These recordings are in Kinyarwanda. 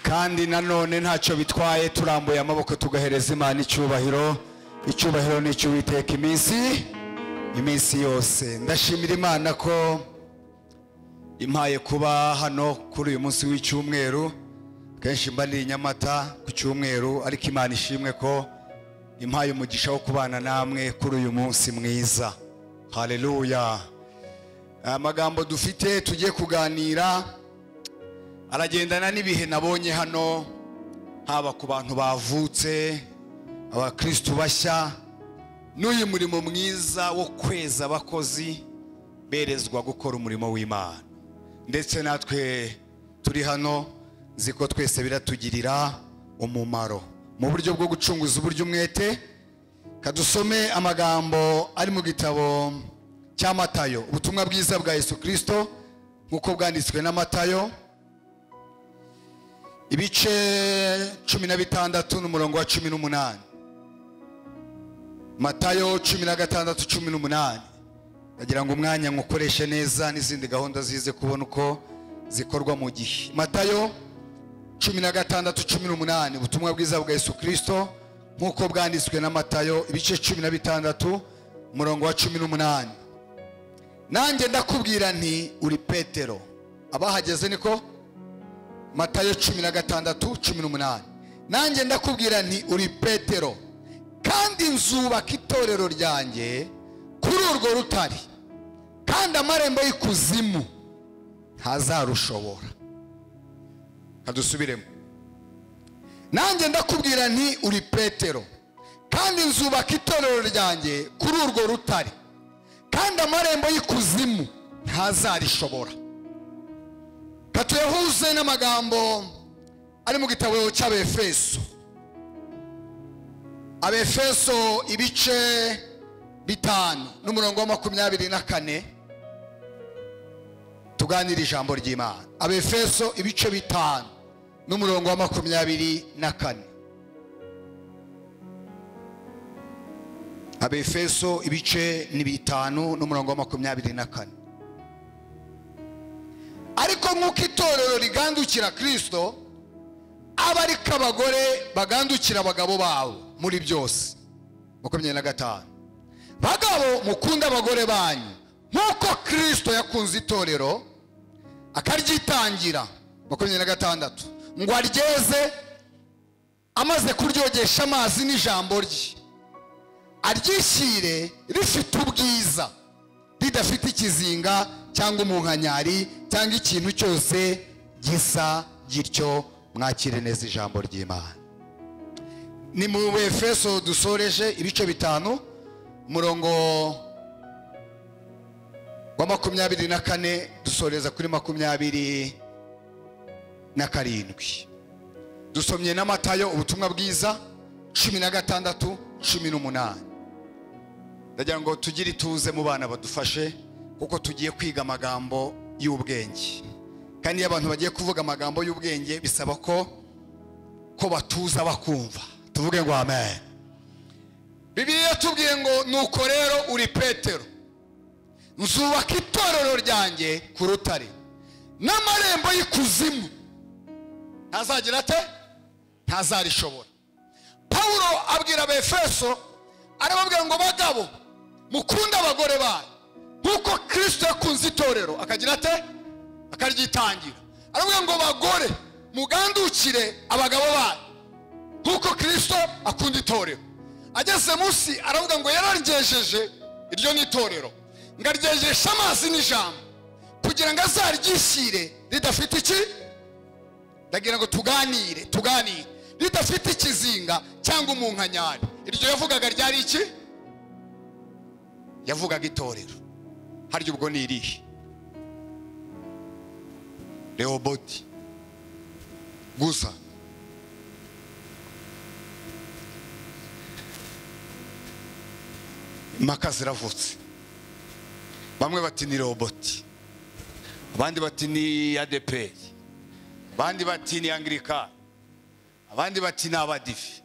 Kandi nanone ntacyo bitwaye turambuye amaboko tugahereza Imana icyubahiro. Icyubahiro ni icy'Uwiteka iminsi yose. Ndashimira Imana ko impaye kuba hano kuri uyu munsi w'icyumweru. Kenshi mba ndi Nyamata ku cyumweru, ariko Imana ishimwe ko impaye umugisha wo kubana namwe kuri uyu munsi mwiza. Haleluya. Amagambo dufite tugiye kuganira aragendana n'ibihe nabonye hano, haba ku bantu bavutse, abakristu bashya, n'uyu murimo mwiza wo kweza abakozi berezwa gukora umurimo w'Imana. Ndetse natwe turi hano nzi ko twese biratugirira umumaro mu buryo bwo gucunguza uburyo umwete. Kadusome amagambo ari mu gitabo cya Matayo, ubutumwa bwiza bwa Yesu Kristo nkuko bwanditswe na Matayo, ibice 16 n'umurongo wa 18. Matayo 16:18. Ndagira ngo umwanya nkukoreshe neza n'izindi gahunda zize kubona uko zikorwa mu gihe. Matayo 16:18, ubutumwa bwiza bwa Yesu Kristo nkuko bwanditswe na Matayo, ibice 16 umurongo wa 18. Nanjye ndakubwira nti uri Petero. Abahageze niko? Matayo 16:18. Nanjye ndakubwira nti uri Petero, kandi nzubaka itorero ryanjye kuri urwo rutare, kandi amarembo y'ikuzimu ntazarushobora. Kadusubiremo. Nanjye ndakubwira nti uri Petero, kandi nzubaka itorero ryanjye kuri urwo rutare, kandi amarembo y'ikuzimu ntazarishobora. Katuyahuze n'amagambo ari mu gitabo cy'Abefeso. Abefeso ibice 5 n'umurongo wa 24, tuganira ijambo ry'Imana. Abefeso ibice 5 n'umurongo wa 24. Abefeso ibice 5 n'umurongo wa 24. Ariko nk'uko itorero rigandukira Kristo, aba ariko abagore bagandukira abagabo babo muri byose. 25. Bagabo mukunda abagore banyu nk'uko Kristo yakunze itorero akaryitangira. 26. Ngo aryeze amaze kuryogesha amazi n'ijambo rye, aryishyire rifite ubwiza, ridafite ikizinga cyangwa umunkanyari cyangwa ikintu cyose gisa gityo. Mwakire neza ijambo ry'Imana. Ni mu Efeso dusoreje ibice 5 umurongo wa 24 dusoreza kuri 27. Dusomye na Matayo ubutumwa bwiza 16:18. Ndagira ngo tugire ituze mu bana badufashe, kuko tugiye kwiga amagambo y'ubwenge. Kandi iyo abantu bagiye kuvuga amagambo y'ubwenge bisaba ko batuza bakumva. Tuvuge ngo amen. Bibiliya tubwiye ngo nuko rero uri Petero, nzubaka itorero ryanjye ku rutare, n'amarembo y'ikuzimu ntazagira ate? Ntazarishobora. Paulo abwira Abefeso arababwira ngo bagabo mukunde abagore banyu nkuko Kristo yakunze itorero akagira ate? Akaryitangira. Aravuga ngo bagore mugandukire abagabo banyu nkuko Kristo akunda itorero. Ageze munsi aravuga ngo yararyejeje iryo ni itorero, ngaryejesha amazi n'ijambo kugira ngo azaryishyire ridafite iki? Ndagira ngo tuganire ridafite ikizinga cyangwa umunkanyari. Iryo yavugaga ryari iki? Yavugaga itorero. Harya ubwo ni irihe? Rehoboti gusa. Impaka ziravutse. Bamwe bati ni Rehoboti, abandi bati ni ADPR, abandi bati ni Anglikani, abandi bati ni Abadive,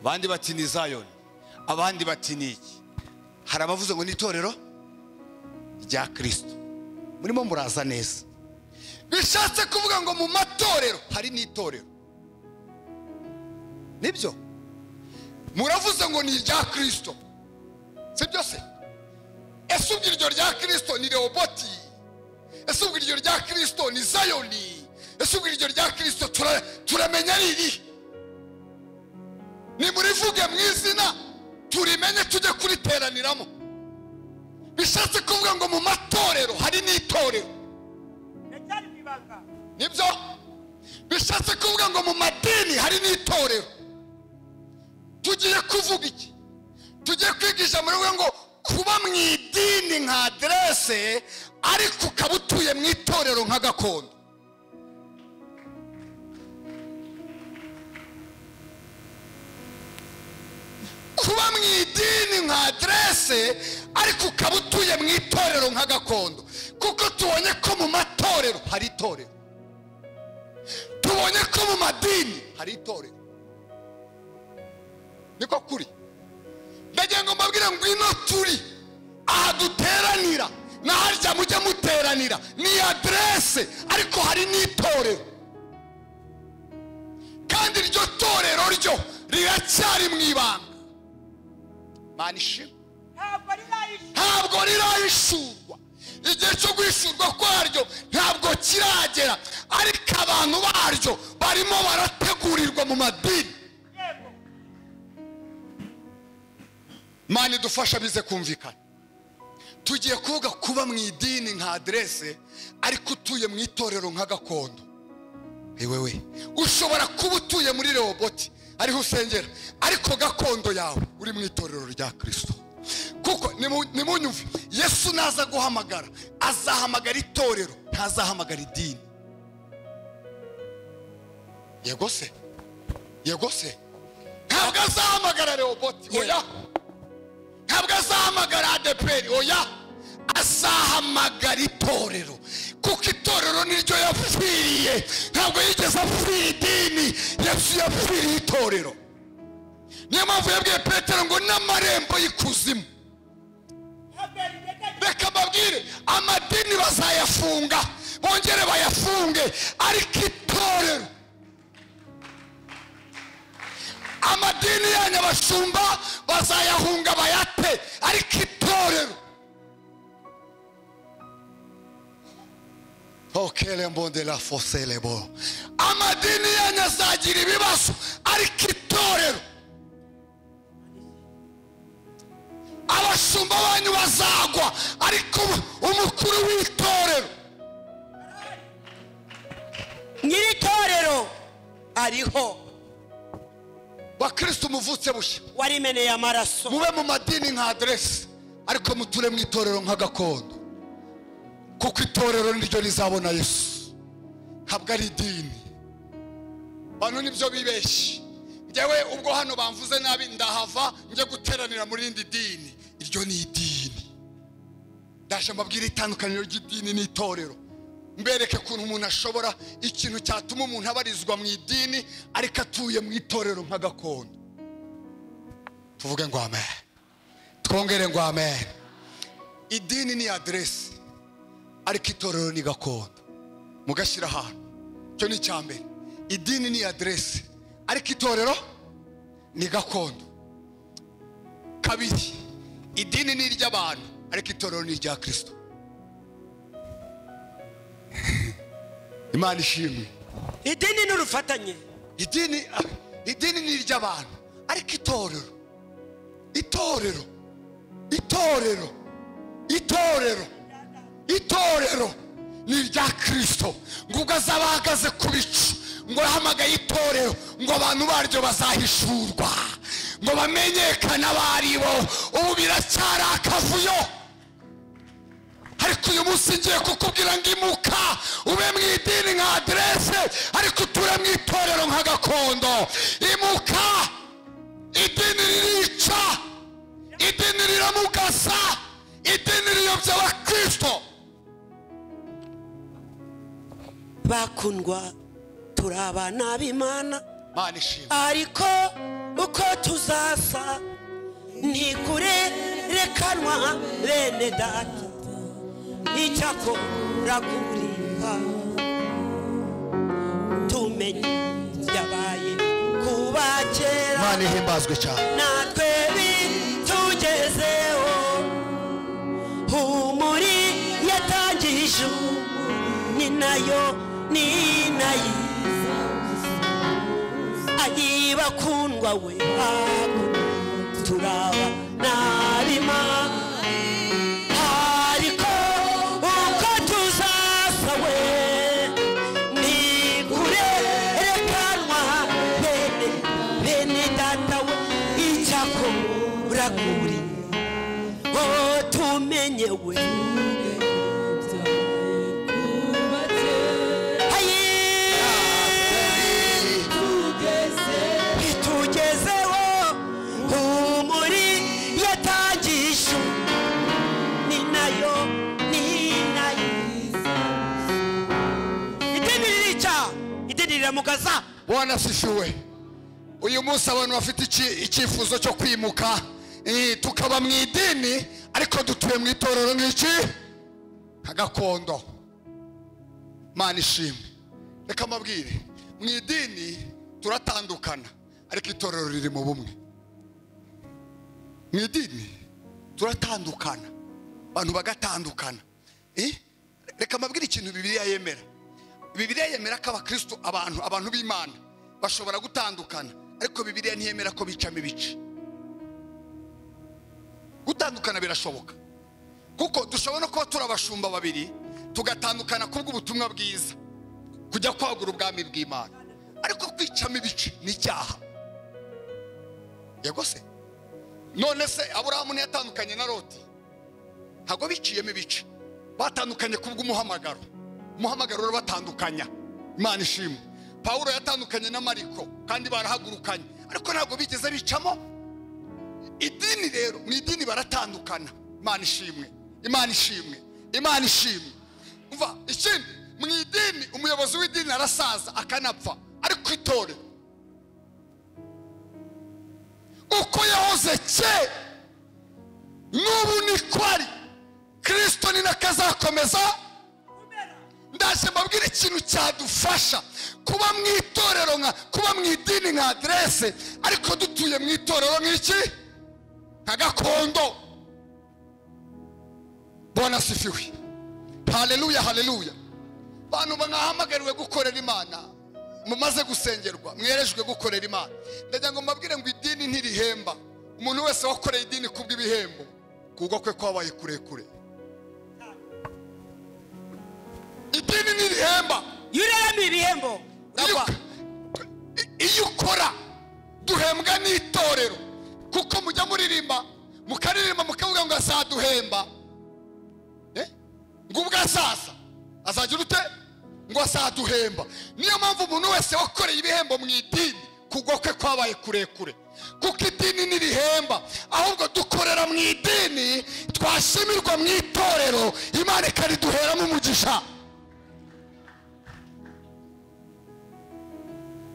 abandi bati ni Zion, abandi bati ni iki. Hari abavuze ngo ni itorero rya Kristo. Murimo muraza neza. Bishatse kuvuga ngo mu matorero hari n'itorero. Nibyo muravuze ngo ni irya Kristo, sibyo se? Ese ubwo iryo rya Kristo ni Rehoboti? Ese ubwo iryo rya Kristo ni Zayoni? Ese ubwo iryo rya Kristo turamenya riri? Nimurivuge mu izina turimenye tujye kuriteraniramo. Bishatse kuvuga ngo mu matorero hari n'itorero. Nibyo? Bishatse kuvuga ngo mu madini hari n'itorero. Tugiye kuvuga iki? Tugiye kwigisha muri we ngo kuba mu idini nka adresse ariko ukaba utuye mu itorero nka gakondo. Kuba mu idini nka adresse ariko ukaba utuye mu itorero nka gakondo, kuko tubonye ko mu matorero hari itorero, tubonye ko mu madini hari itorero. Niko kuri. Ndagira ngo mbabwire ngwino turi aha duteranira na harya mujya muteranira ni adresse, ariko hari n'itorero, kandi iryo torero ryo riracyari mu ibanga. Manishi ntabwo rirahishurwa, igihe cyo guhishurwa kwaryo ntabwo kiragera, ariko abantu baryo barimo barategurirwa mu madini. Mani dufasha bize kumvikana. Tugiye kuvuga kuba mu idini nka adresse ariko utuye mu itorero nka gakondo. Ewewe ushobora kuba utuye muri Rehoboti ariho usengera, ariko gakondo yawe uri mu itorero rya Kristo. Kuko nimunyumve, Yesu naza guhamagara azahamagara itorero, ntazahamagara idini. Yego se, yego se, ntabwo azahamagara Rehoboti, oya. Ntabwo azahamagara ADPR, oya. Azahamagara itorero, kuko itorero niryo yapfiriye. Ntabwo yigeze apfira idini, Yesu yapfiriye itorero. Niyo mpamvu yabwiye Petero ngo n'amarembo y'ikuzimu. Reka mbabwire, amadini bazayafunga bongere bayafunge, ariko itorero, amadini yanyu abashumba bazayahunga bayate, ariko itorero. Amadini yanyu azagira ibibazo, ariko itorero. Abashumba banyu bazagwa, ariko umukuru w'itorero, nyir'itorero ariho. Bakristo muvutse bushya, warimeneye amaraso, mube mu madini nka adresse, ariko muture mu itorero nka gakondo, kuko itorero niryo rizabona Yesu, ntabwo ari idini. Bantu nibyo bibeshye. Njyewe ubwo hano bamvuze nabi ndahava njye guteranira muri indi dini. Iryo ni idini. Ndaje mbabwira itandukaniro ry'idini n'itorero, mbereke kuntu umuntu ashobora ikintu cyatuma umuntu abarizwa mu idini ariko atuye mu itorero nka gakondo. Tuvuge ngo amen, twongere ngo amen. Idini ni adresse, ariko itorero ni gakondo. Mugashyira ahantu, cyo ni icyambere. Idini ni adresse, ariko itorero ni gakondo. Kabiri, idini ni iry'abantu, ariko itorero ni irya Kristo. Imana ishimwe. Idini ni urufatanye. Idini ni iry'abantu, ariko itorero, itorero, itorero, itorero, itorero ni irya Kristo. Ngo ubwo azaba ahagaze ku bicu, ngo ahamagaye itorero, ngo abantu baryo bazahishurwa, ngo bamenyekane abari bo. Ubu biracyari akavuyo, ariko uyu munsi ngiye kukubwira ngo imuka ube mu idini nka adresse, ariko uture mu itorero nka gakondo. Imuka, idini ririca, idini riramugasa, idini riyobya abakristo. Bakundwa, turi abana b'Imana, ariko uko tuzasa ntikurerekanwa bene data. Icyakora kuriha tumenye byabaye kuba kera. Imana ihimbazwe cyane. Natwe bitugezeho humuri yatangije ni nayo ni nayo ayibakundwa we turaba nabima ariko uko tuzasa we ni kurerekanwa bene bene data we icyakora kuri oh tumenye we Bwana asifiwe. Uyu munsi abantu bafite icyifuzo cyo kwimuka, tukaba mu idini ariko dutuye mu itorero nk'iki gakondo. Mana ishimwe. Reka mbabwire, mu idini turatandukana ariko itorero riri mu bumwe. Mu idini turatandukana, abantu bagatandukana. Reka mbabwire ikintu Bibiliya yemera. Bibiliya yemera ko abakristo abantu b'Imana bashobora gutandukana, ariko Bibiliya ntiyemera ko bicamo ibice. Gutandukana birashoboka, kuko dushobora no kuba turi abashumba babiri tugatandukana kubw'ubutumwa bwiza kujya kwagura ubwami bw'Imana, ariko kwicamo ibice ni icyaha. Yego se? None se Aburahamu ntiyatandukanye na Loti? Ntabwo biciyemo ibice, batandukanye kubw'umuhamagaro. Umuhamagaro urabatandukanya. Imana ishimwe. Paulo yatandukanye na Mariko kandi barahagurukanye, ariko ntabwo bigeze bicamo. Idini rero, mu idini baratandukana. Imana ishimwe. Imana ishimwe. Imana ishimwe. Umva ikindi, mu idini umuyobozi w'idini arasaza akanapfa, ariko itorero uko yahoze cye n'ubu niko ari. Kristo ni nakazakomeza. Ndaje mbabwire ikintu cyadufasha kuba mu itorero nka kuba mu idini nka adresse, ariko dutuye mu itorero nk'iki nka gakondo. Bwana asifiwe. Haleluya, haleluya. Bantu mwahamagariwe gukorera Imana, mumaze gusengerwa, mwerejwe gukorera Imana. Ndagira ngo mbabwire ngo idini ntirihemba. Umuntu wese wakoreye idini kubw'ibihembo, kugwa kwe kwabaye kurekure. Idini ntirihemba. Yureramo ibihembo. Iyo ukora duhembwa n'itorero, kuko mujya muririmba mukaririmba mukavuga ngo azaduhemba. Ngo ubwo azaza azagira ute? Ngo azaduhemba. Niyo mpamvu umuntu wese wakoreye ibihembo mu idini kugwa kwe kwabaye kurekure, kuko idini ntirihemba, ahubwo dukorera mu idini twashimirwa mu itorero, Imana ikariduheramo umugisha.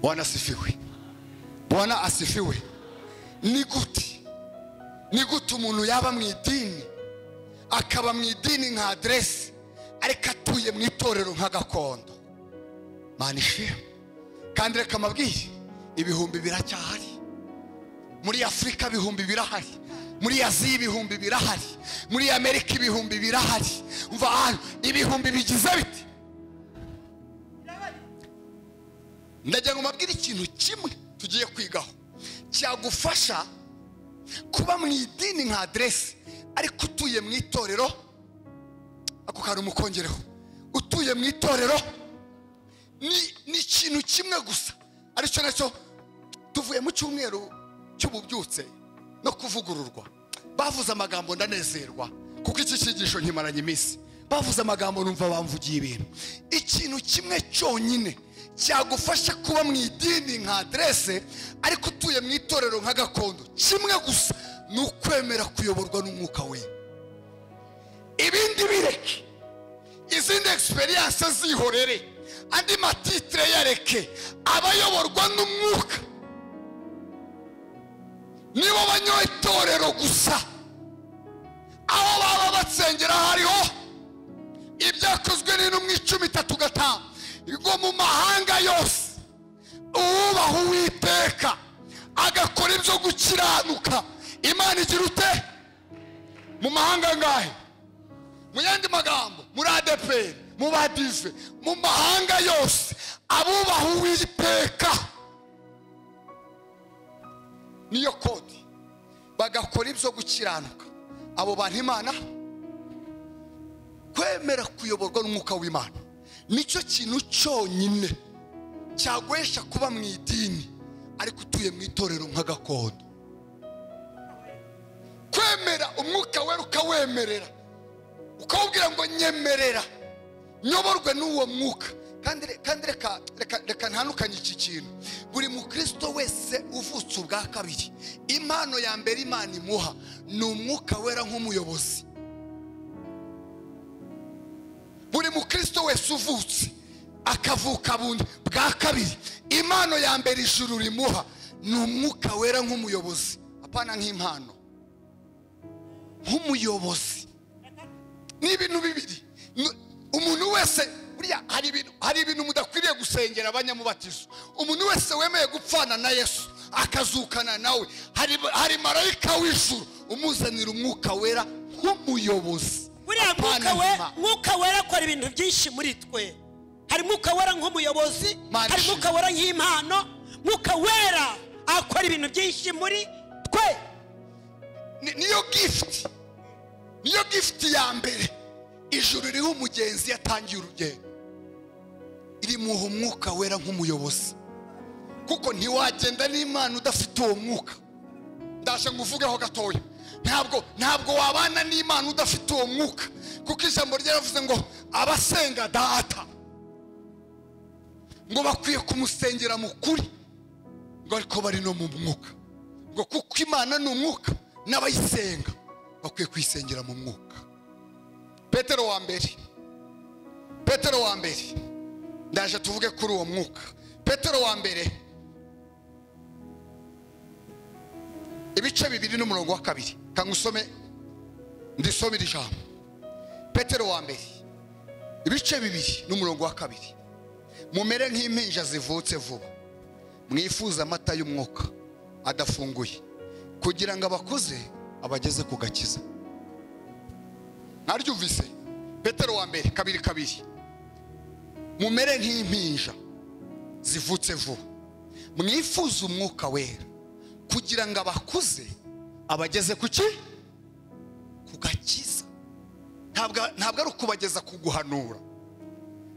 Bwana asifiwe. Bwana asifiwe. Ni gute umuntu yaba mu idini, akaba mu idini nka adresse, ariko atuye mu itorero nka gakondo? Mana ishimwe. Kandi reka mbabwire, ibihumbi biracyahari muri Afurika, ibihumbi birahari muri Aziya, ibihumbi birahari muri Amerika, ibihumbi birahari. Umva hano, ibihumbi bigize biti. Ndagira ngo mbabwire ikintu kimwe tugiye kwigaho cyagufasha kuba mu idini nka adresse ariko utuye mu itorero. Ako kantu mukongereho, utuye mu itorero ni ikintu kimwe gusa, aricyo nacyo tuvuye mu cyumweru cy'ububyutse no kuvugururwa. Bavuze amagambo ndanezerwa, kuko iki cyigisho nkimaranye iminsi. Bavuze amagambo numva bamvugiye ibintu. Ikintu kimwe cyonyine cyagufasha kuba mu idini nka adresse ariko utuye mu itorero nka gakondo, kimwe gusa, ni ukwemera kuyoborwa n'umwuka we. Ibindi bireke, izindi experience zihorere, andi matitre yareke, abayoborwa n'umwuka nibo banyoitorero gusa. Aho baba batsengera hariho ibyakozwe n'intumwa 13:5 ngo mu mahanga yose uwubaha Uwiteka agakora ibyo gukiranuka, Imana igira ute mu mahanga ngahe? Mu yandi magambo, muri ADEPR, mu badive, mu mahanga yose abubaha Uwiteka, niyo kode, bagakora ibyo gukiranuka, abo bantu Imana kwemera kuyoborwa n'umwuka w'Imana nicyo kintu cyonyine cyagwesha kuba mu idini ariko utuye mu itorero nka gakondo. Kwemera umwuka wera ukawemerera, ukawubwira ngo nyemerera nyoborwe n'uwo mwuka. Kandi reka ntandukanye iki kintu. Buri mukristo wese uvutse ubwa kabiri, impano ya mbere Imana imuha ni umwuka wera nk'umuyobozi. Buri mukristo wese uvutse akavuka bundi bwa kabiri, impano ya mbere ijuru rimuha ni umwuka wera nk'umuyobozi, apana nk'impano, nk'umuyobozi. Ni ibintu bibiri. Umuntu wese buriya hari ibintu mudakwiriye gusengera abanyamubatizo. Umuntu wese wemeye gupfana na Yesu akazukana nawe, hari marayika w'ijuru umuzanira umwuka wera nk'umuyobozi. Buriya mwuka wera akora ibintu byinshi muri twe. Hari mwuka wera nk'umuyobozi, hari mwuka wera nk'impano. Mwuka wera akora ibintu byinshi muri twe. Niyo gift, niyo gift ya mbere ijuru ririho umugenzi yatangiye urugendo, irimuha umwuka wera nk'umuyobozi. Kuko ntiwagenda n'Imana udafite uwo mwuka. Ndaje nguvugeho gatoya. Ntabwo wabana n'Imana udafite uwo mwuka, kuko ijambo ryaravuze ngo abasenga data ngo bakwiye kumusengera mu kuri, ngo ariko bari no mu mwuka, ngo kuko Imana ni umwuka n'abayisenga bakwiye kuyisengera mu mwuka. Petero wa mbere, ndaje tuvuge kuri uwo mwuka. Petero wa mbere ibice 2 n'umurongo wa 2, kangusome ndisome iri jambo. Petero wa mbere ibice 2 n'umurongo wa 2: mumere nk'impinja zivutse vuba, mwifuza amata y'umwuka adafunguye, kugira ngo abakuze abageze ku gakiza. Naryumvise? Petero wa mbere 2:2: mumere nk'impinja zivutse vuba, mwifuza umwuka wera, kugira ngo abakuze abageze kuki? Ku gakiza. Ntabwo ari ukubageza kuguhanura,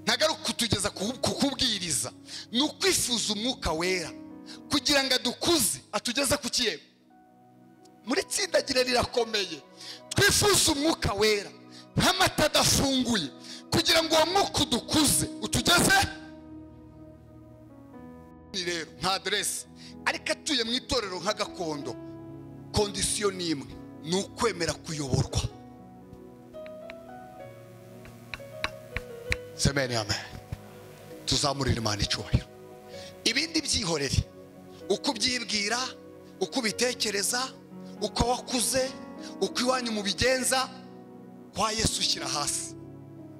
ntabwo ari ukutugeza kukubwiriza, ni ukwifuza umwuka wera kugira ngo adukuze atugeze ku kiyego. Muri tsindagire rirakomeye. Twifuza umwuka wera nk'amata adafunguye, kugira ngo uwo mwuka udukuze utugeze. Ni rero nka adresse, ariko atuye mu itorero nka gakondo, kondisiyo ni imwe, ni ukwemera kuyoborwa. Semeni amen. Tuzamurira Imana icyubahiro. Ibindi byihorere, uko ubyibwira, uko ubitekereza, uko wakuze, uko iwanyu mubigenza, kwa Yesu ushyira hasi.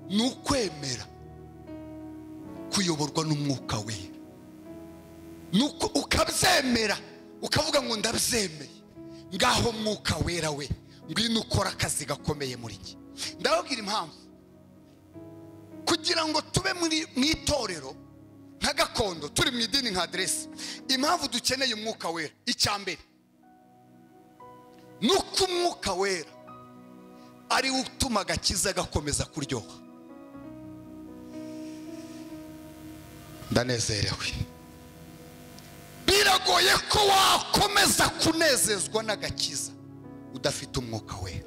Ni ukwemera kuyoborwa n'umwuka wera. Nuko ukabyemera, ukavuga ngo ndabyemeye, ngaho mwuka wera we ngwino ukora akazi gakomeye muri njye. Ndababwira impamvu. Kugira ngo tube mu itorero nka gakondo, turi mu idini nka adresse, impamvu dukeneye umwuka wera, icya mbere nuko umwuka wera ari utuma agakiza gakomeza kuryoha. Ndanezerewe. Biragoye ko wakomeza kunezezwa n'agakiza udafite umwuka wera,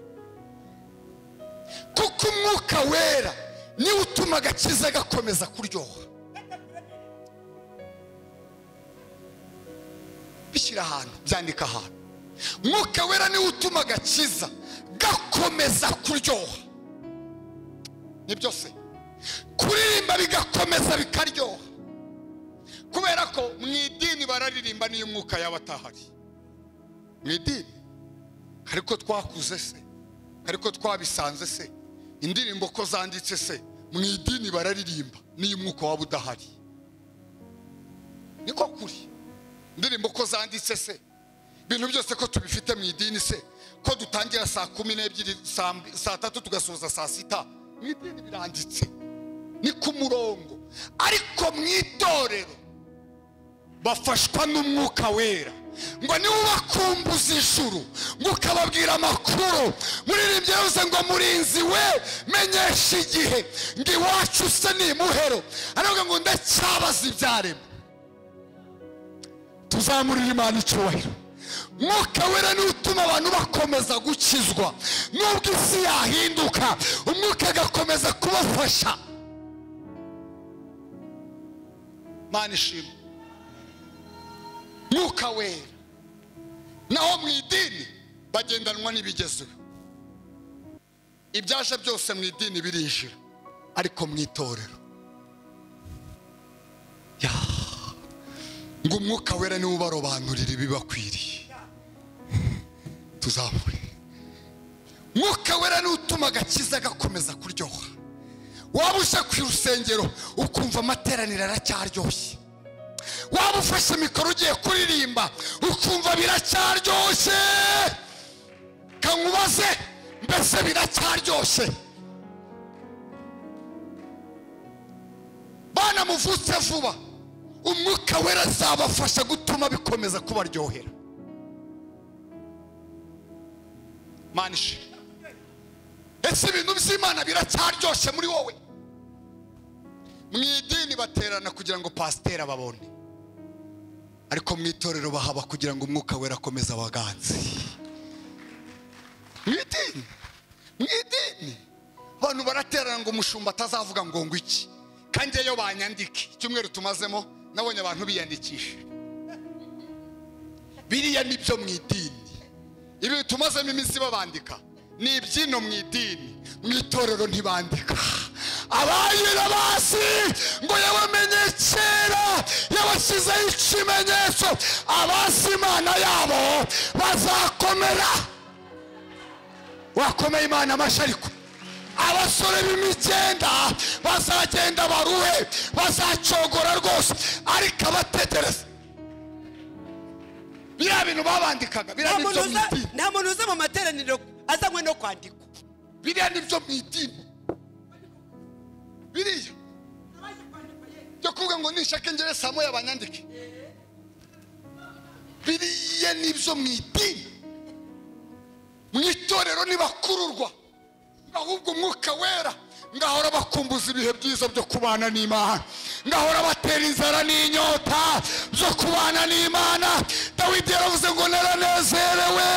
kuko umwuka wera niwe utuma agakiza gakomeza kuryoha. Bishyira ahantu, byandika ahantu. Mwuka wera niwe utuma agakiza gakomeza kuryoha. Nibyo se, kuririmba bigakomeza bikaryoha, kubera ko mu idini bararirimba niyo umwuka yaba atahari. Mu idini ariko twakuze se, ariko twabisanze se, indirimbo ko zanditse se, mu idini bararirimba niyo umwuka waba udahari. Niko kuri. Indirimbo ko zanditse se, Ibintu byose ko tubifite mu idini se, ko dutangira saa 12, saa 3 tugasoza saa 6, mu idini biranditse, ni ku murongo. Ariko mu itorero bafashwa n'umwuka wera, ngo niwe ubakumbuza ijuru, ngo ukababwira amakuru. Muririmbyi yavuze ngo murinzi we menyesha igihe, ngo iwacu se ni imuhero, aravuga ngo ndacyabaza ibyaremwe. Tuzamurira Imana icyubahiro. Mwuka wera niwe utuma abantu bakomeza gukizwa nubwo isi yahinduka, umwuka agakomeza kubafasha. Mana ishimwe. Mwuka wera. Naho mu idini bagendanwa n'ibigezeho, ibyaje byose mu idini birinjira, ariko mu itorero ngo umwuka wera niwe ubarobanurira ibibakwiriye. Tuzamure. Mwuka wera niwe utuma agakiza gakomeza kuryoha. Waba uje ku rusengero ukumva amateraniro aracyaryoshye, waba ufashe mikoro ugiye kuririmba ukumva biracyaryoshye. Kankubaze, mbese biracyaryoshye? Bana muvutse vuba, umwuka wera azabafasha gutuma bikomeza kubaryohera. Manishe, ese ibintu by'Imana biracyaryoshye muri wowe? Mu idini baterana kugira ngo pasiteri ababone, ariko mu itorero bahaba kugira ngo umwuka wera akomeze abaganze. Mu idini abantu baraterana ngo umushumba atazavuga ngo ngo iki, kandi iyo banyandike. Icyumweru tumazemo nabonye abantu biyandikisha. Biriya nibyo mu idini. Ibi tumazemo iminsi babandika ni ibyino mu idini, mu itorero ntibandika. Abayira basi ngo yabamenye kera, yabashyizeho ikimenyetso, abasi Imana yabo bazakomera. Wakomeye Imana amashyi, ariko abasore b'imigenda bazagenda baruhe, bazacogora rwose, ariko abategereza biriya bintu babandikaga, biriya nibyo mu idini. Nta muntu uza mu materaniro azanywe no kwandikwa. Biriya nibyo mu idini. Biriya byo kuvuga ngo nishake ngere saa moya banyandike, biriya nibyo mu idini. Mu itorero ntibakururwa, ahubwo umwuka wera ngahora bakumbuza ibihe byiza byo kubana n'Imana, ngahora batera inzara n'inyota byo kubana n'Imana. Dawidi yaravuze ngo naranezerewe.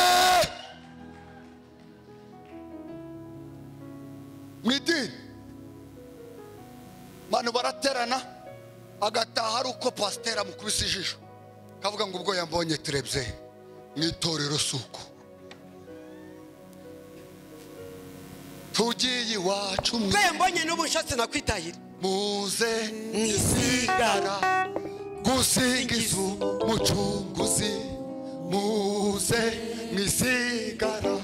Mu idini abantu baraterana, agataha ari uko pasiteri amukubise ijisho, kavuga ngo ubwo yambonye turebye. Mu itorero suko tugiye iwacu, ubwo yambonye n'ubushatse nakwitahira. Muze mwisigara gusingiza umucunguzi, muze mwisigara.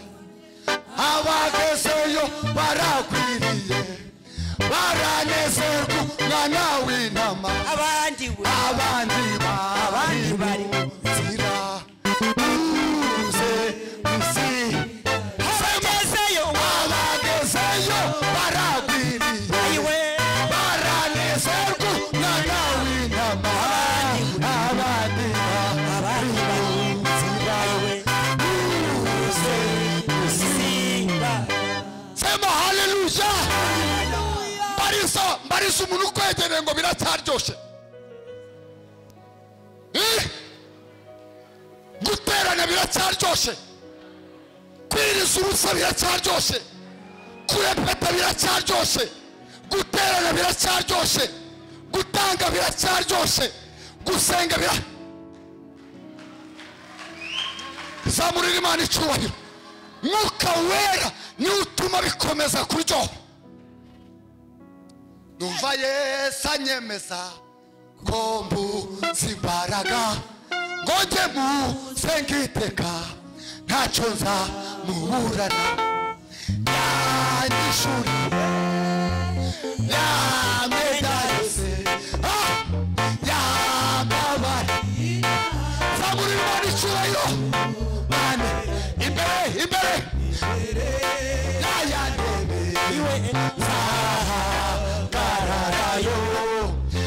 Abagezeyo barakwiriye, baranezerwa umwana w'intama. Abandi bari mu nzira. Muze mwisigara. Abagezeyo barakwiriye, baranezerwa umwana w'intama. Abandi bari mu nzira. Muze mwisigara. Sema haleluya. Mbariza umuntu ukwegereye ngo biracyaryoshye. Guterana biracyaryoshye, kwiriza ubusa biracyaryoshye, kurepeta biracyaryoshye, guterana biracyaryoshye, gutanga biracyaryoshye, gusenga bira. Zamurira Imana icyubahiro. Mwuka wera niwe utuma bikomeza kuryoha. Numva Yesu anyemeza ko mbuze imbaraga, ngo njye musenge iteka ntacyo nzamuburana. Yanyishuriye yamenda yose, yambabariye. Zamurira Imana icyubahiro. Imbere ya ntebe iwe nzahagararayo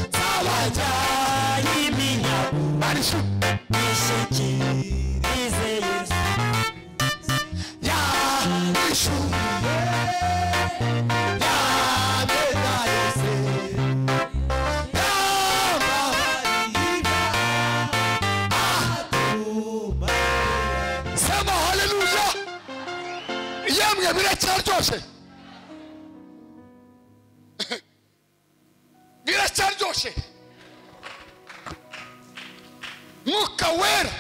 nzabajyanye iminyago Marishu ishyikirize Yesu ya ishuye ya mena yose sema haleluya. Yemwe biracyaryoshe, biracyaryoshe. Mwuka wera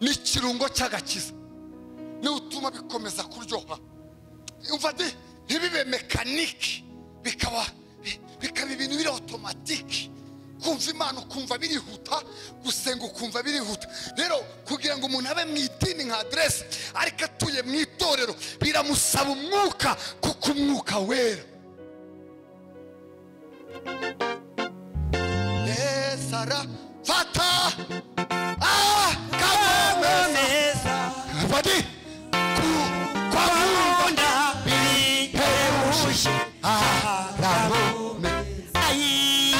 ni ikirungo cy'agakiza, niwe utuma bikomeza kuryoha. Umva de, ntibibe mekaniki, bikaba ibintu biri otomatiki. Kumva Imana ukumva birihuta, gusenga ukumva birihuta. Rero kugira ngo umuntu abe mu idini nka adresse ariko atuye mu itorero biramusaba umwuka, kuko umwuka wera Yesu arafata neza badi kwa nkunda bihebuje ararome ayi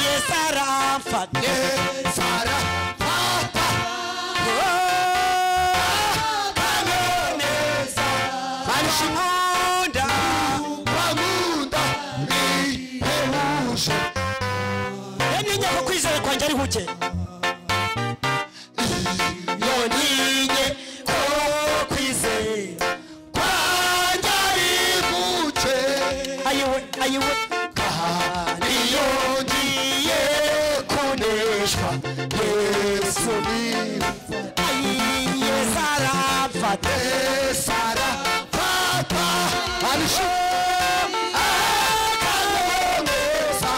Yesu aramfata Yesu arafata neza nkunda kwa bihebuje. Ntinya ko kwizera kwanjye ari huke, iyo ntinye ko kwizera kwanjye ari guke, ayiwe ayiwe, kandi iyo ngiye kuneshwa Yesu ni ayi Yesu aramfata Yesu arafata arishu akanoneza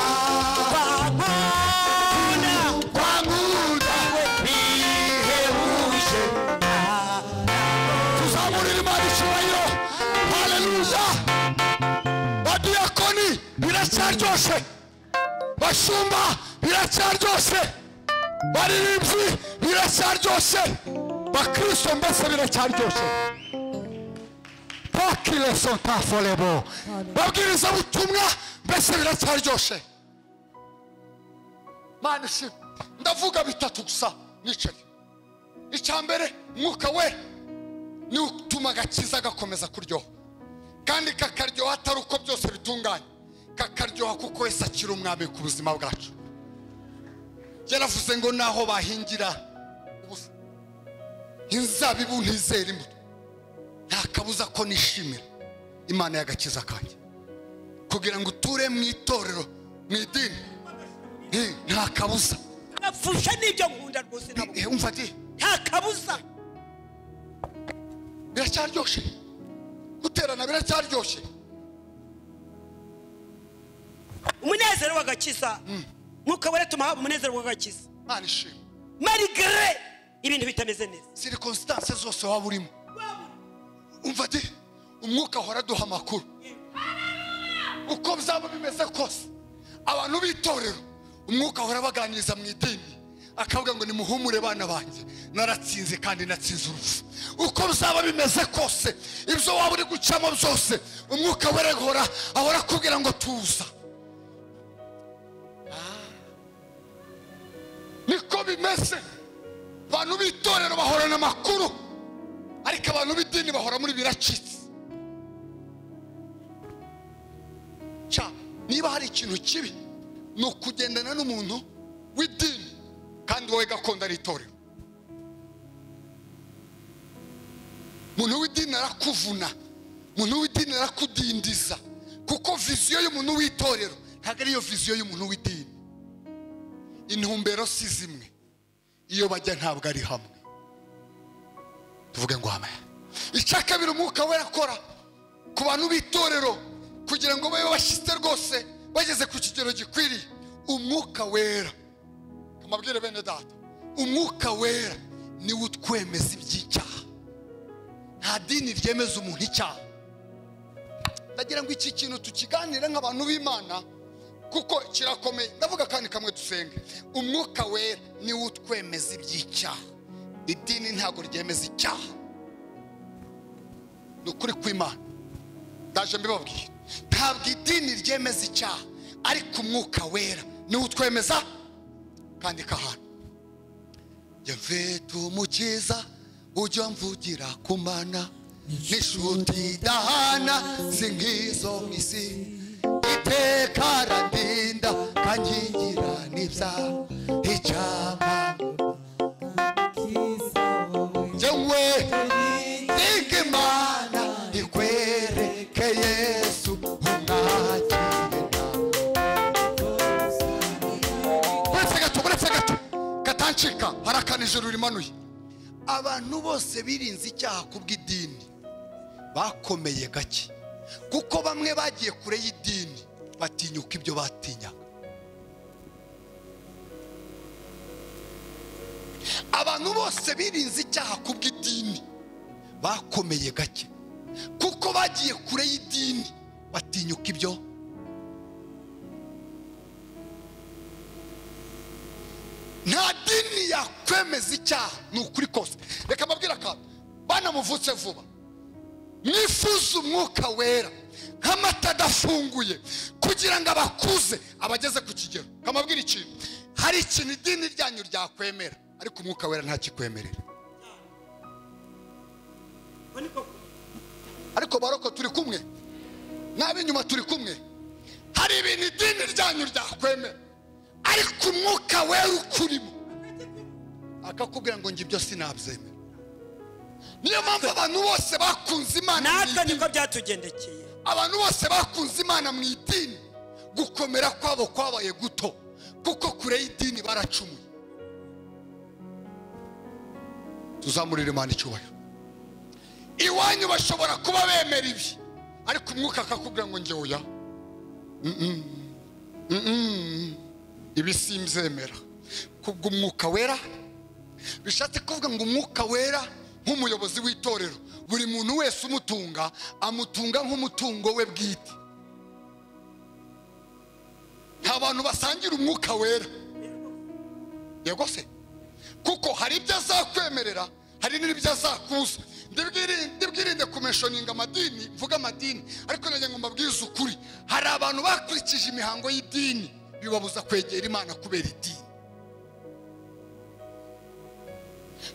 kwankunda kwa nkunda bihebuje tuzamurira Imana icyubahiro. Haleluya. Badiyakoni biracyaryoshe, bashumba biracyaryoshe, baririmbyi biracyaryoshe, bakristo mbese biracyaryoshe. Pokile sontafolebo babwiriza butumwa mbese biracyaryoshe. Mana ishimwe. Ndavuga bitatu gusa nicaye. Icya mbere, mwuka we ni utuma agakiza gakomeza kuryoha, kandi kakaryoha atari uko byose bitunganye, kakaryoha kuko wese akiri umwami ku buzima bwacu. Yaravuze ngo naho bahingira ubusa inzabibu ntizera imbuto, nta kabuza ko nishimira Imana y'agakiza kanjye. Kugira ngo uture mu itorero mu idini nta kabuza. Napfusha n'ibyo nkunda rwose ntabwo Umva ati nta kabuza. Biracyaryoshe guterana, biracyaryoshe. Umunezero w'agakiza, mwuka wera tuma haba umunezero w'agakiza Mana ishimwe. malgré ibintu bitameze neza, Circonstance zose waba urimo, umva ati umwuka ahora aduha amakuru uko byaba bimeze kose. Abantu b'itorero umwuka ahora abaganiriza mu idini, akavuga ngo nimuhumure bana banjye, naratsinze kandi natsinze urupfu. Uko byaba bimeze kose, ibyo waba uri gucamo byose, umwuka wera ahora akubwira ngo tuza. Niko bimeze. Abantu b'itorero bahorana amakuru, ariko abantu b'idini bahora muri biracitse. Niba hari ikintu kibi ni ukugendana n'umuntu w'idini kandi wowe gakondo ari itorero. Umuntu w'idini arakuvuna, umuntu w'idini arakudindiza, kuko viziyo y'umuntu w'itorero ntabwo ariyo viziyo y'umuntu w'idini. Intumbero si zimwe, iyo bajya ntabwo ari hamwe. Tuvuge ngo amen. Icya kabiri umwuka wera akora ku bantu b'itorero kugira ngo babe bashyitse rwose bageze ku kigero gikwiriye, umwuka wera, amabwire bene data, umwuka wera niwe utwemeza iby'icyaha. Nta dini ryemeza umuntu icyaha. Ndagira ngo iki kintu tukiganire nk'abantu b'Imana kuko kirakomeye. Ndavuga kandi kamwe dusenge. Umwuka wera niwe utwemeza iby'icyaha. Idini ntabwo ryemeza icyaha. Ni ukuri kw'Imana, ndaje mbibabwira. Ntabwo idini ryemeza icyaha, ariko umwuka wera niwe utwemeza. Kandika ahantu: njye mfite umukiza ujya mvugira ku Mana, n'inshuti idahana si nk'izo mu isi, iteka arandinda kankingira n'ibyaha icyampa njyewe ndiga Imana ikwereke Yesu umwakire. Uretse gato, uretse gato katancika, harakana ijuru rimanuye. Abantu bose birinze icyaha kubw'idini bakomeye gake, kuko bamwe bagiye kure y'idini batinyuka ibyo batinyaga. Abantu bose birinze icyaha kubw'idini bakomeye gake, kuko bagiye kure y'idini batinyuka ibyo. Nta dini yakwemeza icyaha, ni ukuri kose. Reka mbabwire akantu, banamuvutse vuba, mwifuze umwuka wera nk'amata adafunguye kugira ngo abakuze abageze ku kigero. Kamabwira ikintu, hari ikintu idini ryanyu ryakwemera ariko umwuka wera ntakikwemerera. Ariko baroko turi kumwe, n'ab'inyuma turi kumwe. Hari ibintu idini ryanyu ryakwemera ariko umwuka wera ukurimo akakubwira ngo njye ibyo sinabyemera. Niyo mpamvu abantu bose bakunze Imana, natwe niko byatugendekeye. Abantu bose bakunze Imana mu idini, gukomera kwabo kwabaye guto, kuko kure y'idini baracumuye. Tuzamurire Imana icyubahiro. Iwanyu bashobora kuba bemera ibi, ariko umwuka akakubwira ngo njye oya, ibi simbyemera. Kubw'umwuka wera, bishatse kuvuga ngo umwuka wera nk'umuyobozi w'itorero, buri muntu wese umutunga amutunga nk'umutungo we bwite. Nta bantu basangira umwuka wera, yego se, kuko hari ibyo azakwemerera, hari n'ibyo azakuza. Ndibwirinde kumeshoninga amadini, mvuga amadini, ariko nagira ngo mbabwize ukuri, hari abantu bakurikije imihango y'idini bibabuza kwegera Imana kubera idini.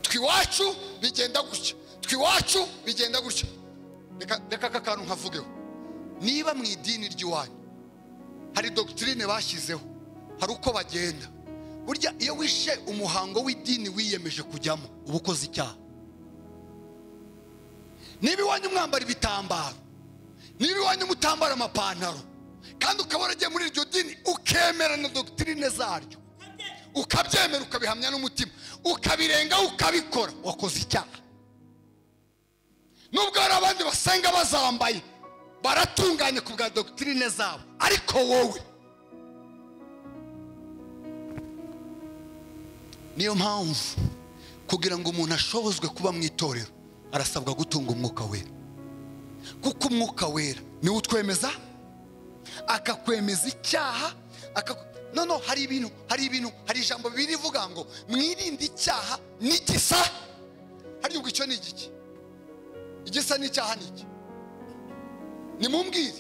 Twiwacu bigenda gutya, twiwacu bigenda gutya. Reka aka kantu nkavugeho. Niba mu idini ry'iwanyu hari doctrine bashyizeho, hari uko bagenda, burya iyo wishe umuhango w'idini wiyemeje kujyamo uba ukoze icyaha. Niba iwanyu mwambara ibitambaro, niba iwanyu mutambara amapantaro, kandi ukaba waragiye muri iryo dini ukemera na doctrine zaryo, ukabyemera ukabihamya n'umutima, ukabirenga ukabikora, wakoze icyaha. Nubwo hari abandi basenga bazambaye baratunganye ku bwa doctrine zabo, ariko wowe. Niyo mpamvu kugira ngo umuntu ashobozwe kuba mu itorero arasabwa gutunga umwuka wera, kuko umwuka wera niwe utwemeza, akakwemeza icyaha. No, hari ibintu, hari ijambo birivuga ngo mwirinde icyaha n'igisa. Hari ubwo icyo ni igiki? Igisa n'icyaha ni iki? Nimumbwire.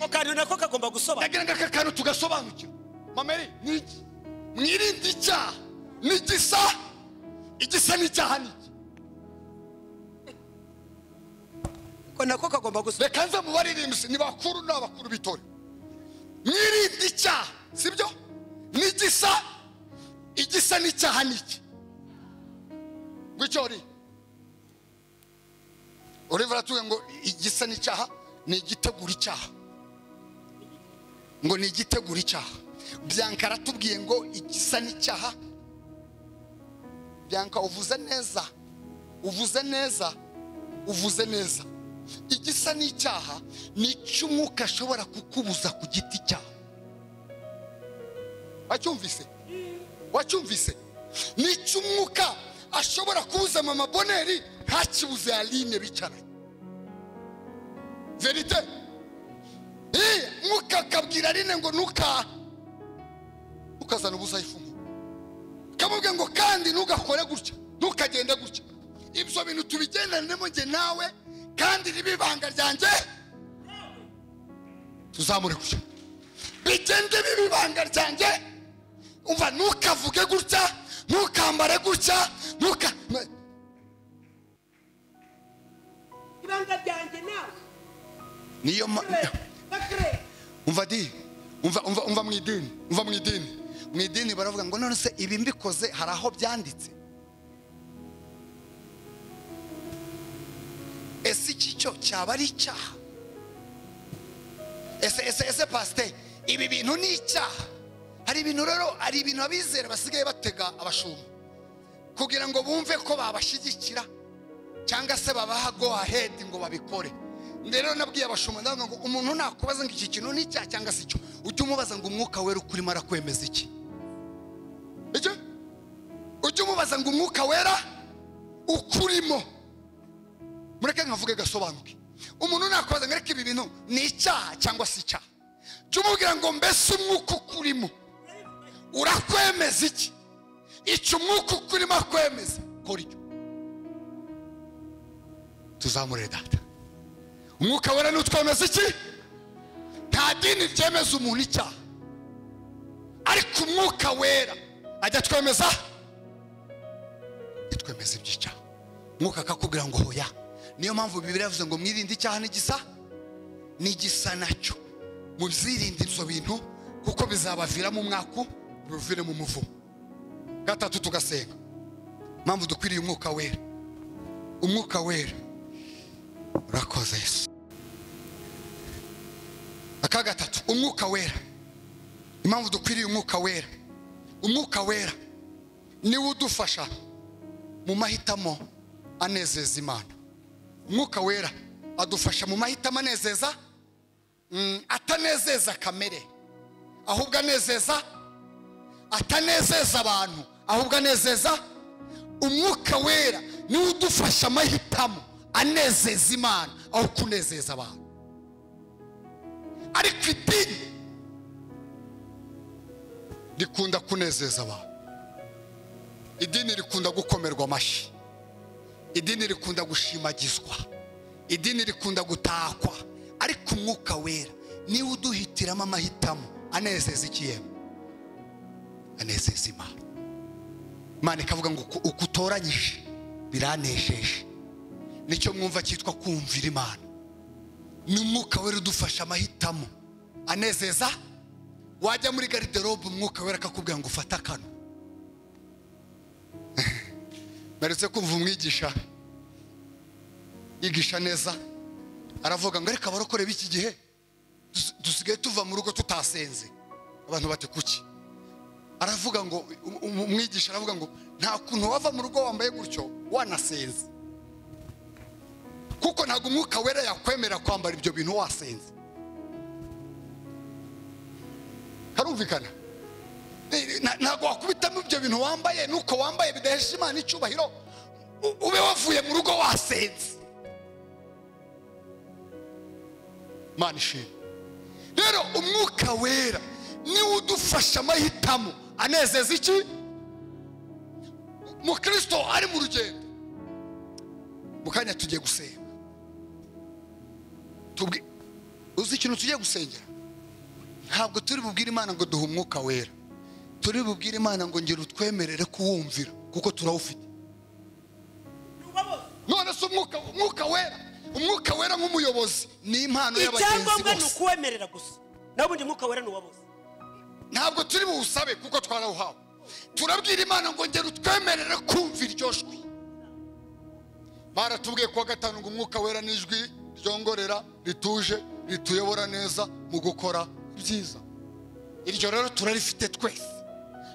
Akantu nako kagomba gusobanukirwa. Ndagira ngo aka kantu tugasobanukirwa. Mameri ni iki? Mwirinde icyaha n'igisa. Igisa n'icyaha ni iki? Ko nako kagomba gusobanukirwa. Reka nze mubaririmbyi, ni bakuru n'abakuru b'itore. Mwirinde icyaha, sibyo? N'igisa, igisa n'icyaha ni iki? Ngwicyo uri Oliver atuye ngo igisa n'icyaha ni igitegura icyaha. Ngo ni igitegura icyaha. Bianca aratubwiye ngo igisa n'icyaha. Bianca uvuze neza, uvuze neza, uvuze neza. Igisa n'icyaha ni icy'umwuka ashobora kukubuza ku giti cyawe. Wacyumvise? Wacyumvise? Ni icy'umwuka ashobora kubuza mama Boneri ntakibuze Aline bicaranye. Verite. Mwuka akabwira Aline ngo ntukazana ubusa ifumu. Kamubwira ngo kandi ntugakore gutya, ntukagende gutya. Ibyo bintu tubigendanemo njye nawe Kandi ribe ibanga ryanjye. Tuzamure gutya. Bigende bibe ibanga ryanjye. Umva, ntukavuge gutya, ntukambare gutya, ntuka ibanga ryanjye nawe. Niyo umva di, umva mu idini, umva mu idini. Mu idini baravuga ngo none se ibi mbikoze hari aho byanditse? Ese iki cyo cyaba ari icyaha? Ese pastor, ibi bintu ni icyaha? Hari ibintu rero, hari ibintu abizera basigaye batega abashumba kugira ngo bumve ko babashyigikira cyangwa se babaha go ahead ngo babikore. Rero nabwiye abashumba ndavuga ngo umuntu nakubaza ngo iki kintu ni icyaha cyangwa se icyo, ujye umubaza ngo umwuka wera ukurimo arakwemeza iki? Icyo? Ujye umubaza ngo umwuka wera ukurimo. Mureke nkavuge gasobanuke. Umuntu nakubaza ngo reka ibi bintu ni icyaha cyangwa se icyaha, jya umubwira ngo mbese umwuka ukurimo urakwemeza iki? Icyo umwuka ukurimo akwemeza, kora icyo. Tuzamure data. Umwuka wera nutwemeza iki? Nta dini ryemeza umuntu icyaha, ariko umwuka wera ajya twemeza, twemeza iby'icyaha. Umwuka akakubwira ngo hoya. Niyo mpamvu Bibiliya yavuze ngo mwirinde icyaha n'igisa n'igisa nacyo. Muzirinde ibyo bintu kuko bizabaviramo umwaku, bivire mu muvumo. Gatatu, tugasenga. Mpamvu dukwiriye umwuka wera. Umwuka wera urakoze Yesu. Aka gatatu, umwuka wera. Impamvu dukwiriye umwuka wera. Umwuka wera niwe udufasha mu mahitamo anezeza Imana. Umwuka wera adufasha mu mahitamo anezeza, atanezeza kamere, ahubwo anezeza, atanezeza abantu, ahubwo anezeza. Umwuka wera niwe udufasha amahitamo anezeza Imana aho kunezeza abantu. Ariko idini rikunda kunezeza abantu. Idini rikunda gukomerwa amashyi. Idini rikunda gushimagizwa. Idini rikunda gutakwa. Ariko umwuka wera niwe uduhitiramo amahitamo anezeza ikiyemo, anezeza Imana. Imana ikavuga ngo uko utoranyije biranejeje. Nicyo mwumva cyitwa kumvira Imana. Ni umwuka wera udufasha amahitamo anezeza. Wajya muri garderobe umwuka wera akakubwira ngo ufata kano. Naretse kumva umwigisha yigisha neza, aravuga ngo reka abarokore b'iki gihe dusigaye tuva mu rugo tutasenze. Abantu bati kuki? Aravuga ngo umwigisha aravuga ngo nta kuntu wava mu rugo wambaye gutyo wanasenze, kuko ntabwo umwuka wera yakwemera kwambara ibyo bintu wasenze. Karumvikana? Ntabwo wakubitamo ibyo bintu wambaye nuko wambaye bidahesha Imana icyubahiro, ube wavuye mu rugo wasenze. Imana ishimwe. Rero umwuka wera niwe udufasha amahitamo anezeza iki? Mukristo ari mu rugendo. Mu kanya tugiye gusenga. Uzi ikintu tugiye gusengera? Ntabwo turi bubwire Imana ngo duhe umwuka wera. Turi bubwire Imana ngo ngera utwemerere kuwumvira kuko turawufite. None se umwuka wera, umwuka wera nk'umuyobozi ni impano y'abagenzi bose. Icyangombwa ni ukuwemerera gusa. Naho ubundi umwuka wera ni uwa bose. Ntabwo turi buwusabe kuko twarawuhawe. Turabwira Imana ngo ngera utwemerere kumvira iryo jwi. Baratubwiye kuwa gatanu ngo umwuka wera n'ijwi ryongorera rituje rituyobora neza mu gukora ibyiza. Iryo rero turarifite twese.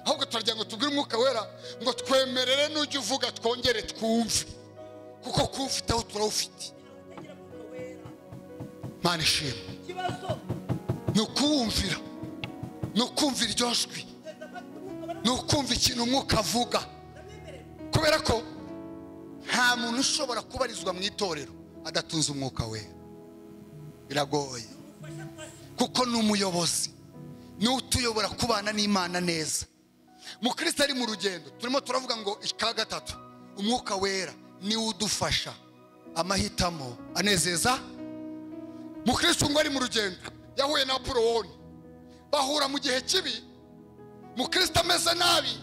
Ahubwo turagira ngo tubwire umwuka wera ngo twemerere n'ujya uvuga twongere twumve, kuko kuwufite aho turawufite. Imana ishimwe. Ni ukuwumvira, ni ukumvira iryo jwi, ni ukumva ikintu umwuka avuga. Kubera ko nta muntu ushobora kubarizwa mu itorero adatunze umwuka wera. Biragoye, kuko ni umuyobozi, ni utuyobora kubana n'Imana neza. Mukristo ari mu rugendo, turimo turavuga ngo ika gatatu, umwuka wera niwe udufasha Amahitamo anezeza. Mukristo ngo ari mu rugendo yahuye na Apoloni, bahura mu gihe kibi. Mukristo ameze nabi,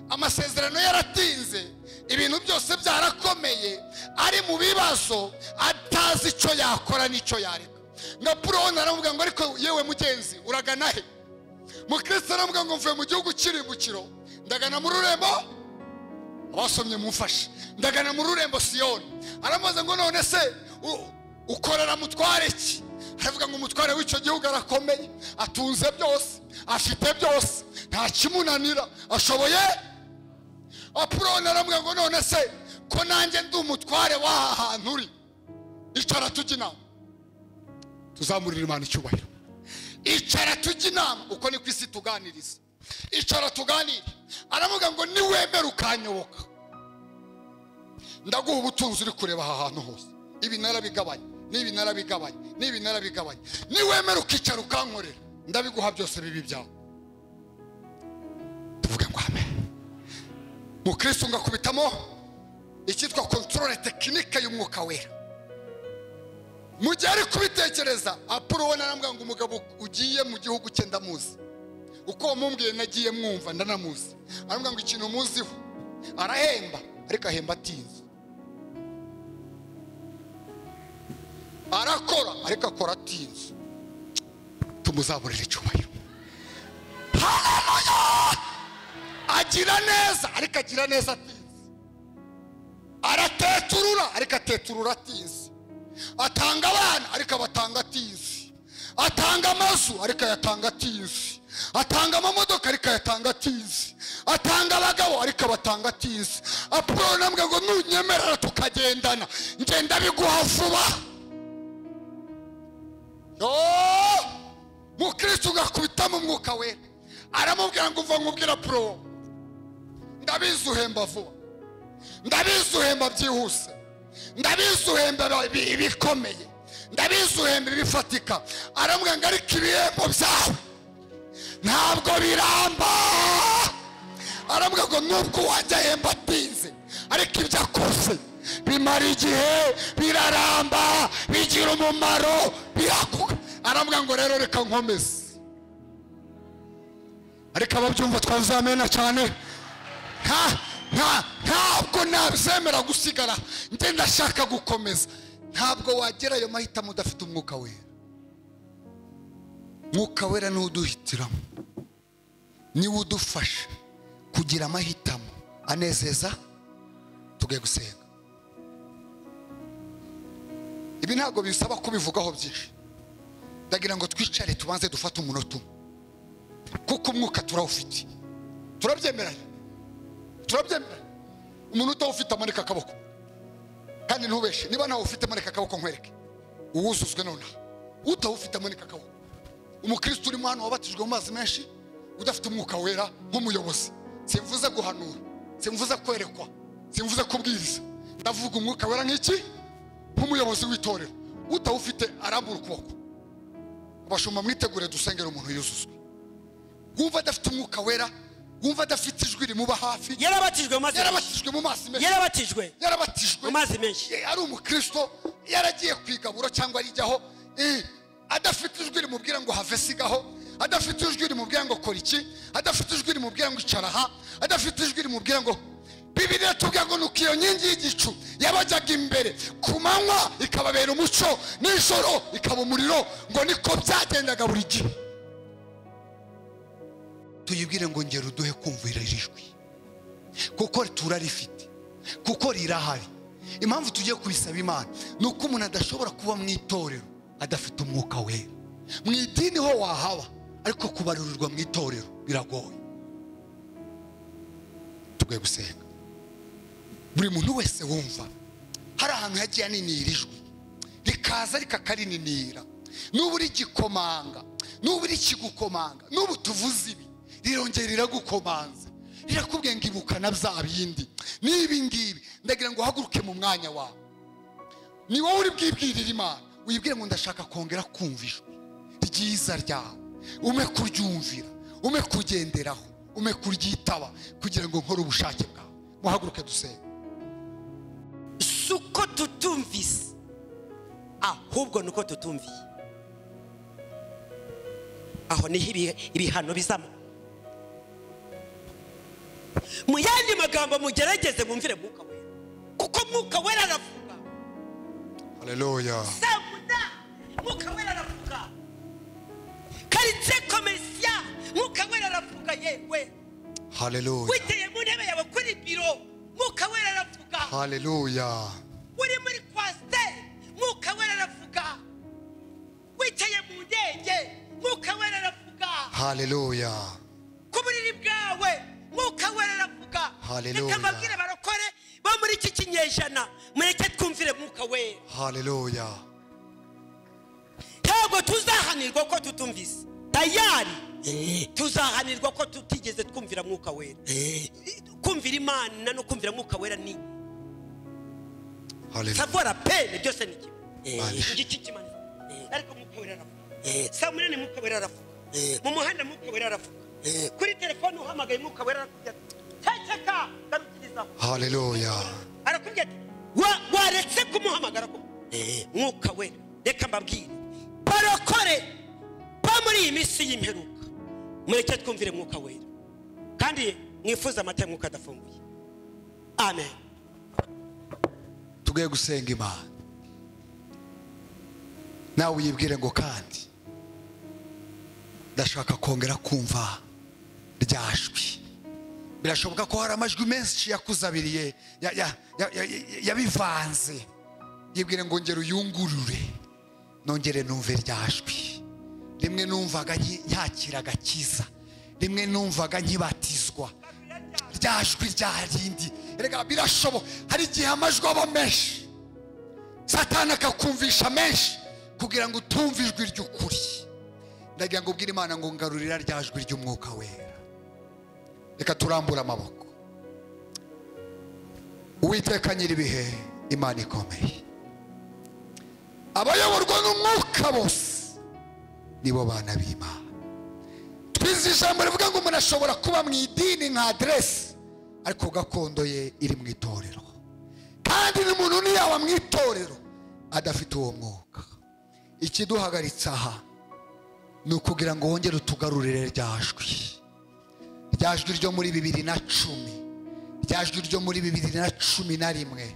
amasezerano yaratinze, ibintu byose byarakomeye, ari mu bibazo, atazi icyo yakora n'icyo yareka. Ngo Apoloni aravuga ngo ariko yewe mugenzi uragana he? Mukristo aravuga ngo mvuye mu gihugu cy'irimbukiro ndagana mu rurembo. Abasomye mumfashe, ndagana mu rurembo Siyoni. Aramubaza ngo none se ukorera mutware ki? Aravuga ngo umutware w'icyo gihugu arakomeye, atunze byose, afite byose, nta kimunanira, ashoboye. Apoloni aravuga ngo none se ko nanjye ndi umutware w'aha hantu uri, icara tujye inama. Tuzamurira Imana icyubahiro. Icara tujye inama, uko ni ku isi tuganiriza. Icara tuganire. Aravuga ngo niwemera ukanyoboka, ndaguha ubutunzi uri kureba aha hantu hose, ibi narabigabanya, n'ibi narabigabanya, n'ibi narabigabanya. Niwemera ukicara ukankorera, ndabiguha byose bibi byawe. Tuvuge ngo amen. Mukristo ngakubitamo icyitwa contrôle technique y'umwuka wera. Mu gihe ari kubitekereza, Apoloni arambwira ngo umugabo ugiye mu gihugu cye ndamuzi, uko mumbwiye nagiye mwumva ndanamuzi. Arambwira ngo ikintu muziho, arahemba ariko ahemba atinze, arakora ariko akora atinze. Tumuzaburire icyubahiro. Haleluya! Agira neza ariko agira neza atinze, arateturura ariko ateturura atinze, atanga abana ariko abatanga atinze, atanga amazu ariko ayatanga atinze, atanga amamodoka ariko ayatanga atinze, atanga abagabo ariko abatanga atinze. Apoloni arambwira ngo nunyemerera tukagendana, ngenda biguha vuba. Mukristo ugakubitamo umwuka wera. Aramubwira ngo uva nkubwira Apoloni, ndabizi uhemba vuba, ndabizi uhemba byihuse, ndabizi uhemba ibikomeye, ndabizi uhemba ibifatika. Aramubwira ngo ariko ibihembo byawe ntabwo biramba. Aramubwira ngo nubwo wajya ahemba atinze, ariko ibyo akoze bimara igihe, biraramba, bigira umumaro, birakuka. Aramubwira ngo rero reka nkomeze. Ariko ababyumva twazamena cyane. Ntabwo nabyemera gusigara, njye ndashaka gukomeza. Ntabwo wagera ayo mahitamo udafite umwuka wera. Mwuka wera niwe uduhitiramo, niwe udufasha kugira amahitamo anezeza. Tugiye gusenga. Ibi ntabwo bisaba kubivugaho byinshi, ndagira ngo twicare tubanze dufate umunota umwe, kuko umwuka turawufite. Turabyemeranya, turabyemeranya. Umuntu utawufite amanika akaboko, kandi ntubeshe. Niba nawe ufite amanika akaboko nkwereke uwuzuzwe nonaha. Utawufite amanika akaboko. Umukristo urimo hano wabatijwe mu mazi menshi udafite umwuka wera nk'umuyobozi, simvuze guhanura, simvuze kwerekwa, simvuze kubwiriza, ndavuga umwuka wera nk'iki? Nk'umuyobozi w'itorero. Utawufite arambura ukuboko. Abashumba mwitegure dusengera umuntu yuzuzwe. Wumva adafite umwuka wera, wumva adafite ijwi rimuba hafi, yarabatijwe mu mazi menshi, yarabatijwe mu mazi menshi, ari umukristo, yaragiye kwigabura cyangwa arijyaho, adafite ijwi rimubwira ngo have sigaho, adafite ijwi rimubwira ngo kora iki, adafite ijwi rimubwira ngo icara aha, adafite ijwi rimubwira ngo. Bibiliya itubwira ngo nuko iyo nkingi y'igicu yabajyaga imbere ku manywa ikababera umucyo, nijoro ikaba umuriro, ngo niko byagendaga buri gihe. Tuyibwire ngo ngera uduhe kumvira ijwi, kuko turarifite, kuko rirahari. Impamvu tugiye kubisaba Imana ni uko umuntu adashobora kuba mu itorero adafite umwuka wera. Mu idini ho wahaba, ariko kubarurirwa mu itorero biragoye. Tugiye gusenga. Buri muntu wese wumva hari ahantu yagiye aninira ijwi rikaza rikakarininira, n'ubu rigikomanga, n'ubu rikigukomanga, n'ubu tuvuze ibi rirongera riragukomanze, rirakubwiye ngo ibuka na bya bindi n'ibi ngibi. Ndagira ngo uhaguruke mu mwanya wawe, ni wowe uri bwibwirire Imana, wibwire ngo ndashaka kongera kumva ijwi ryiza ryawe, ume kuryumvira, ume kugenderaho, ume kuryitaba, kugira ngo nkore ubushake bwawe. Muhaguruke dusenge. Suko Tutumvise, ahubwo nuko tutumviye. Aho niho ibihano bizamo. Mu yandi magambo, mugerageze mumvire Mwuka Wera, kuko Mwuka Wera aravuga. Haleluya. Samuda, Mwuka Wera aravuga. Quartier commercial, Mwuka Wera aravuga. Yewe. Haleluya. Witeye mu ntebe yawe kuri biro, Mwuka Wera aravuga. Haleluya. Uri muri coaster, Mwuka Wera aravuga. Wicaye mu ndege, Mwuka Wera aravuga. Haleluya. Ku buriri bwawe, Mwuka Wera aravuga. Haleluya. Reka mbabwire barokore bo muri iki kinyejana, mureke twumvire Mwuka Wera. Haleluya. Ntabwo tuzahanirwa ko tutumvise. Tayari tuzahanirwa ko tutigeze twumvira Mwuka Wera. Kumvira Imana no kumvira Mwuka Wera ni Haleluya. Savora pe byose ni kimwe. Igiki kimanitse. Ariko Mwuka Wera aravuga. Saa munani Mwuka Wera aravuga. Mu muhanda Mwuka Wera aravuga. Kuri telefone uhamagaye Mwuka Wera arakubwira ati ceceka, garukirizaho. Haleluya. Arakubwira ati waretse kumuhamagara ko Mwuka Wera. Reka mbabwire barokore ba muri iyi minsi y'imperuka, mureke twumvire Mwuka Wera, kandi mwifuze amata ya Mwuka adafunguye. Amen. Tugiye gusenga Imana, nawe uyibwire ngo kandi ndashaka kongera kumva rya jwi. Birashoboka ko hari amajwi menshi yakuzabiriye, yabivanze. Yibwire ngo ngera uyungurure, nongere numve rya jwi. Rimwe numvaga nyakira agakiza, rimwe numvaga nkibatizwa, rya jwi rya rindi. Erega birashoboka, hari igihe amajwi aba menshi, Satani akakumvisha menshi kugira ngo utumve ijwi ry'ukuri. Ndagira ngo ubwire Imana ngo ngarurira rya jwi ry'Umwuka Wera. Reka turambure amaboko. Uwiteka nyir'ibihe, Imana ikomeye, abayoborwa n'Umwuka bose nibo bana b'Imana. Twize ijambo rivuga ngo umuntu ashobora kuba mu idini nka adresse, ariko gakondo ye iri mu itorero. Kandi n'umuntu ntiyaba mu itorero adafite uwo mwuka. Ikiduhagaritse aha ni ukugira ngo wongere utugarurire rya jwi. Rya jwi ryo muri 2010, rya jwi ryo muri 2011,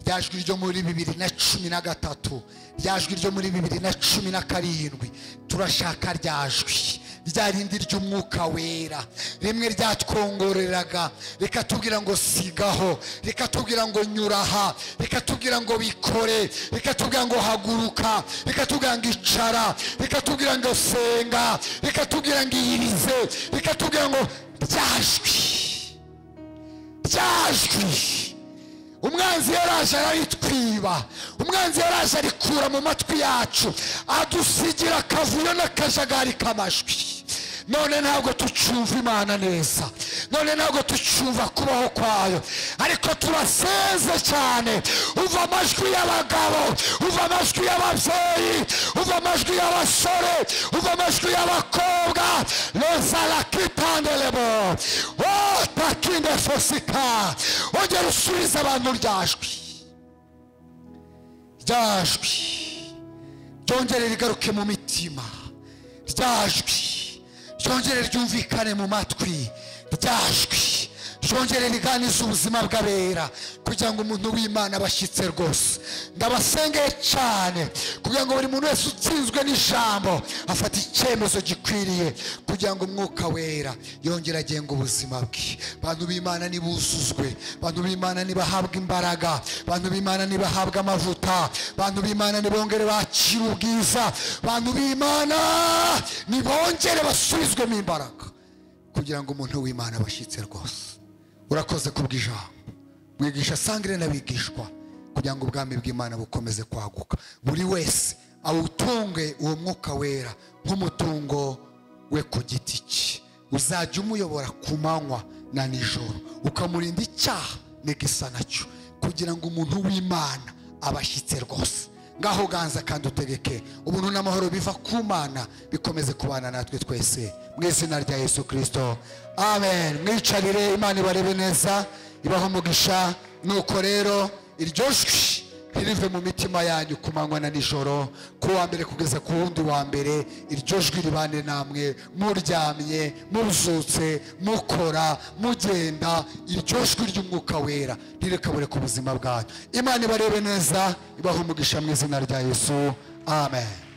rya jwi ryo muri 2013, rya jwi ryo muri 2017. Turashaka rya jwi rya rindi ry'Umwuka Wera, rimwe ryatwongoreraga rikatubwira ngo sigaho, rikatubwira ngo nyuraha, rikatubwira ngo bikore, rikatubwira ngo haguruka, rikatubwira ngo icara, rikatubwira ngo senga, rikatubwira ngo iyirize, rikatubwira ngo rya jwi, rya jwi. Umwanzi yaraje araritwiba, umwanzi yaraje arikura mu matwi yacu, adusigira akavuyo n'akajagari k'amajwi. None ntabwo tucumva Imana neza, none ntabwo tucumva kubaho kwayo, ariko turaseze cyane. Uva amajwi y'abagabo, uva amajwi y'ababyeyi, uva amajwi y'abasore, uva amajwi y'abakobwa. Lozalakitandelebo otakinde fosika. Ongera usubize abantu rya jwi, rya jwi ryongere rigaruke mu mitima, rya jwi ryongere ryumvikane mu matwi, rya jwi ryongere riganize ubuzima bw'abera, kugira ngo umuntu w'Imana abashyitse rwose. Ndabasengeye cyane kugira ngo buri muntu wese utsinzwe n'ijambo afate icyemezo gikwiriye, kugira ngo Umwuka Wera yongere agenga ubuzima bwe. Bantu b'Imana nibuzuzwe, bantu b'Imana nibahabwe imbaraga, bantu b'Imana nibahabwe amavuta, bantu b'Imana nibongere bakira ubwiza, bantu b'Imana nibongere basubizwemo imbaraga, kugira ngo umuntu w'Imana abashyitse rwose. Urakoze kubw'ijambo mwigisha sangire n'abigishwa, kugira ngo ubwami bw'Imana bukomeze kwaguka, buri wese awutunge uwo Mwuka Wera nk'umutungo we ku giti cye, uzajya umuyobora ku manywa na nijoro, ukamurinda icyaha n'igisa nacyo, kugira ngo umuntu w'Imana abashyitse rwose. Ngaho ganza kandi utegeke ubuntu n'amahoro biva ku Mana bikomeze kubana natwe twese, mu izina rya Yesu Kristo, amen. Mwicarire, Imana ibarebe neza, ibaho umugisha. Nuko rero iryo jwi ntirive mu mitima yanyu ku manywa na nijoro, ku wa mbere kugeza ku wundi wa mbere. Iryo jwi ribane namwe muryamye, muzutse, mukora, mugenda. Iryo jwi ry'Umwuka Wera ntirikabure ku buzima bwanyu. Imana ibarebe neza, ibahe umugisha mu izina rya Yesu. Amen.